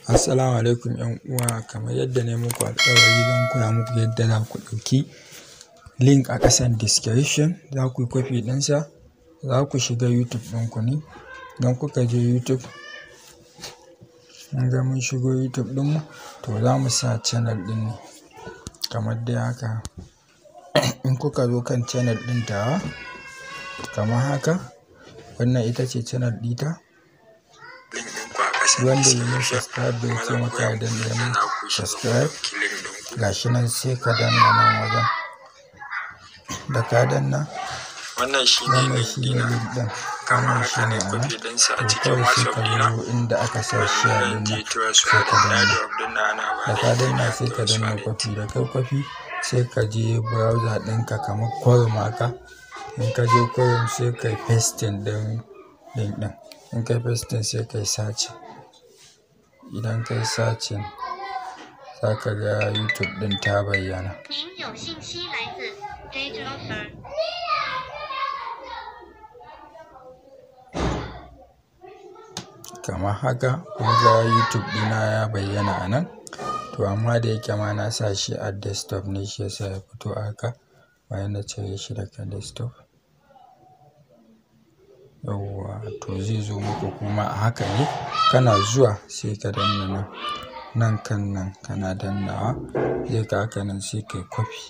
Assalamu alaikum ƴan uwa, kamar yadda na yi muku alƙawari zan koya muku yadda za ku ɗauki link a ƙasan description, za ku yi copy ɗinsa, za ku shiga YouTube ɗinku ne. Idan kuka je YouTube, mun ga mun shigo YouTube ɗinmu, to za mu sa channel ɗin ne kamar dai haka. In kuka zo kan channel ɗin tawa kamar haka, wannan ita ce channel ɗita. Wanda bai mun subscribe bai taimaka ya danna mun subscribe. Gashi nan sai ka danna nan wajen. Da ka danna, Wannan shi ne wannan link shi ne ɗina. link ɗin. Kamar Wannan haka shi ne ne a nan. copy ɗinsa a To cikin kawai sai WhatsApp ka ɗina. zo inda aka sa share Zan ɗin je nan Trust sai ka Wallet. danna. Airdrop ɗin nan ana Da bada ka ita ne danna a sai ka Trust danna Wallet. copy. Da kai copy sai ka je browser ɗinka kamar Chrome haka. In ka je Chrome sai ka yi pasting ɗin link ɗin. In ka yi pasting sai ka yi searching. Idan ka yi searching za ka ga YouTube ɗin ta bayyana. 您有信息来自 Date Offer。 Kamar haka kun ga YouTube ɗina ya bayyana a nan. To amma da yake ma na sa shi a desktop ne shi yasa ya fito a haka. Bayan na cire shi daga desktop. Yauwa to zai zo muku kuma a haka ne. Kana zuwa sai ka danna nan, nan kan nan kana dannawa zai kawo ka nan sai ka yi copy.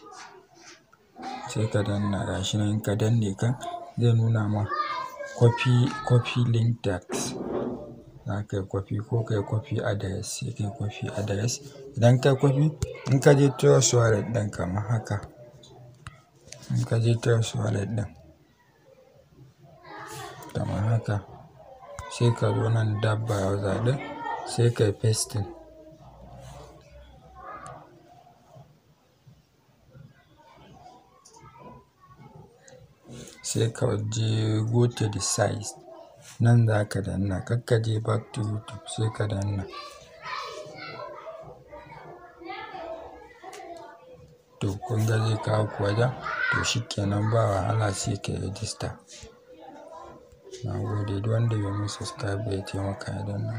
Sai ka danna gashi nan in ka danne kan zai nuna ma copy, copy link text. Za ka yi copy ko ka yi copy address sai ka yi copy address. Idan ka yi copy in ka je Trust Wallet ɗin kamar haka. In ka je Trust Wallet ɗin kamar haka sai ka zo nan tab browser ɗin sai ka yi pasting. Sai ka je go to the site. Nan za ka danna, kar ka je back to YouTube sai ka danna. To kun ga zai kawo ku wajen, to shikenan ba wahala sai ka yi register. Na gode, duk wanda bai mun subscribe ba ya taimaka ya danna.